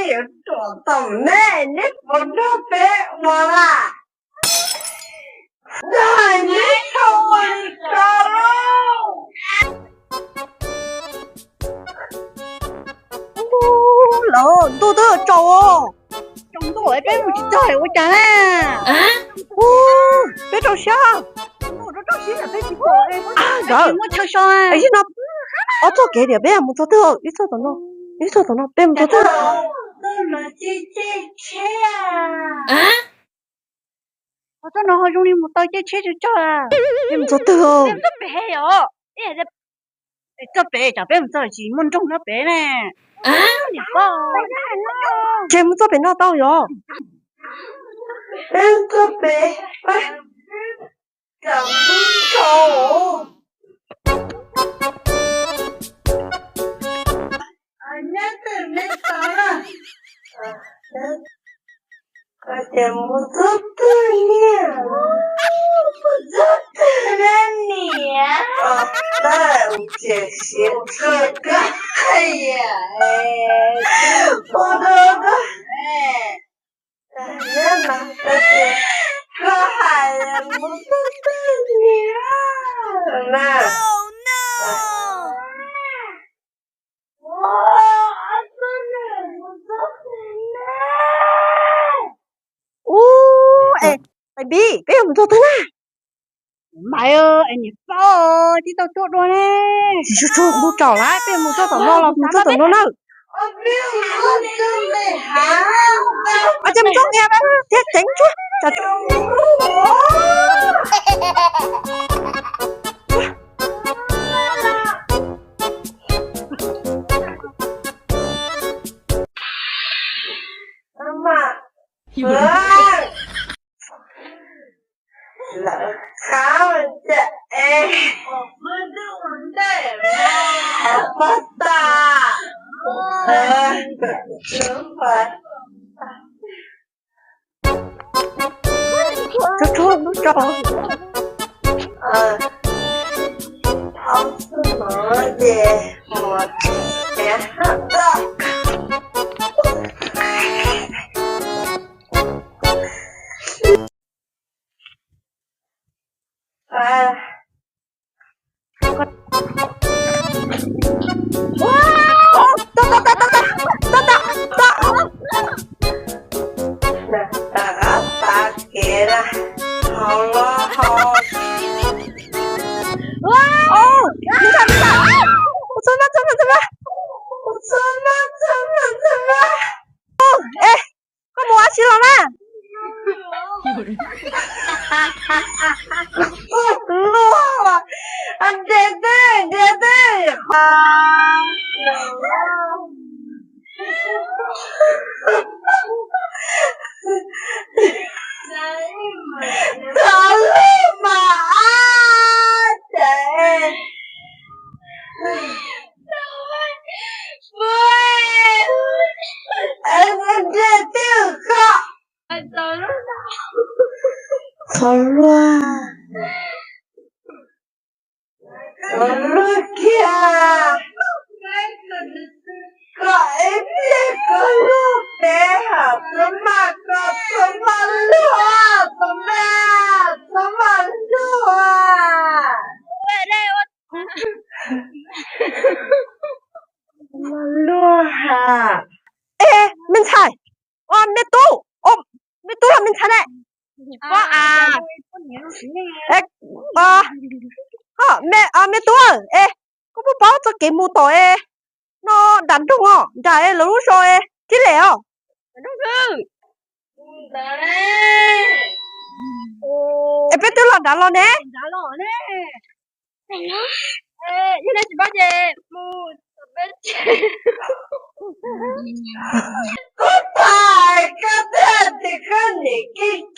Yuav ruam tau nej, neb puas nrog peb ua lawm? Neb tsis tau ua li ko lauj. Lawm, ntuj twb tsaus, tsaus ntuj peb mus tsis txog ua cas na. Peb rau siab, muaj chaw so. Ib no, ob txoj kev tias peb mus txog twg, ib txoj tom no, ib txoj tom no, peb mus txog twg. Txoj no ho zoo li mus taw caij tsheb tsawg tsawg. Peb mus txog twg? Txog pem, tsam peb mus txog tsis muaj nroog nyob pem ne. Ces mus txog pem no tau yom? Peb mus txog pem, tsam mus txog. Nyob twg neb tau na? Koj tias mus txog twg niam? Mus txog twg na niam? Mus txog twg? Koj hais, koj hais mus txog twg niam na? Ub, es Pib, peb yuav mus txog twg na? Maiv, es niam paub tib tau tuaj dua ne. Tsis tsuag tsuag mus tsaum lawm, peb mus txog tom no los mus txog tom no na. Ces mus txog nqia thiab ceev tsuag. Lawv qab cas es pab tas. Tsuag tsuag lub tso. Ob tug no ces mus tiav hab toj. Tau, tau, tau, tau, tau. Rov qab tav kev na. Hauv los hauv. Ua, ua, txhob maj, txhob maj, txhob maj. Ua, txhob maj, txhob maj, txhob maj. Es, koj mus ua si los na? Luag, nrhiav twj, nrhiav twj. Txhob luag mas, ab, ces nrhiav twj koj. Txhob luag. Txhob luag kiag. Koj ib pliag koj luag peb hos, txhob maj koj, txhob maj luag, txhob maj, txhob maj luag. Luag ha. Es me ntxhais, me tub, me tub los me ntxhais ne? Koj, me tub, es koj puas paub txoj kev mus tom es no nram nroog os, nram es lawv lub zos es Tib Lem os? Es peb twb los nrad los ne. Koj tas, koj tas, koj niam kiag.